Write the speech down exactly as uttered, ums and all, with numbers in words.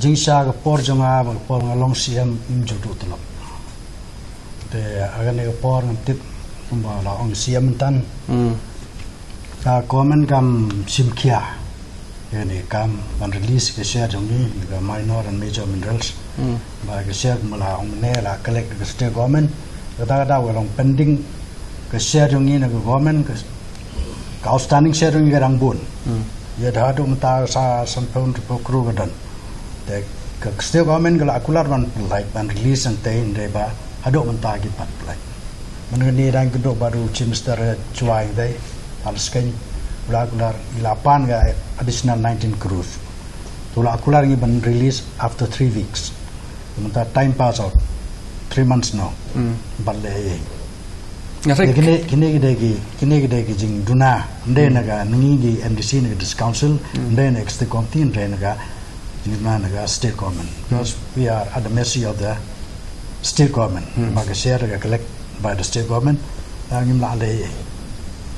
Jingshisha ka por jong nga, ba ka por nga long C M, ym ju duh tulop. Te ha kane ka por ngam tip kumba la ong C M myntan. Hmm. Ka government kam shim khia ïa kane ka kam ban release ka share jong ngi na ka minor and major minerals. Hmm. Ba ka share kumba la ong mynne la collect da ka state government. Kata ka daw ka long pending ka share jong ngi na ka government, ka, ka outstanding share jong ngi ka dang bun. Hmm. Ïa da haduh mynta sa sanphew hynriewphew klur ka don. Te ka state government ka la kular ban pynlait, ban release hangtei, hynrei ba haduh mynta kim pat pynlait. Mynne ngi dang kynduh bad u Chief Minister Chwa hangtei, ha la skeiñ, u la kular, i la pan ka additional nineteen crores. Te u la kular ngi ban release after three weeks. Mynta time pass out, three months now. Hmm. Bad leh ei ei. Nga Te thik. kine, kine ki dei ki, kine ki dei ki jingduna. Ym dei Hmm. na ka, na ngi ki M D C, na ka District Council, Hmm. ym dei na ka Executive Committee, ym dei na ka jingduna na ka state government. Because we are at the mercy of the state government. Hmm. Ba ka share ka collect by the state government, ah, ngim lah leh ei ei.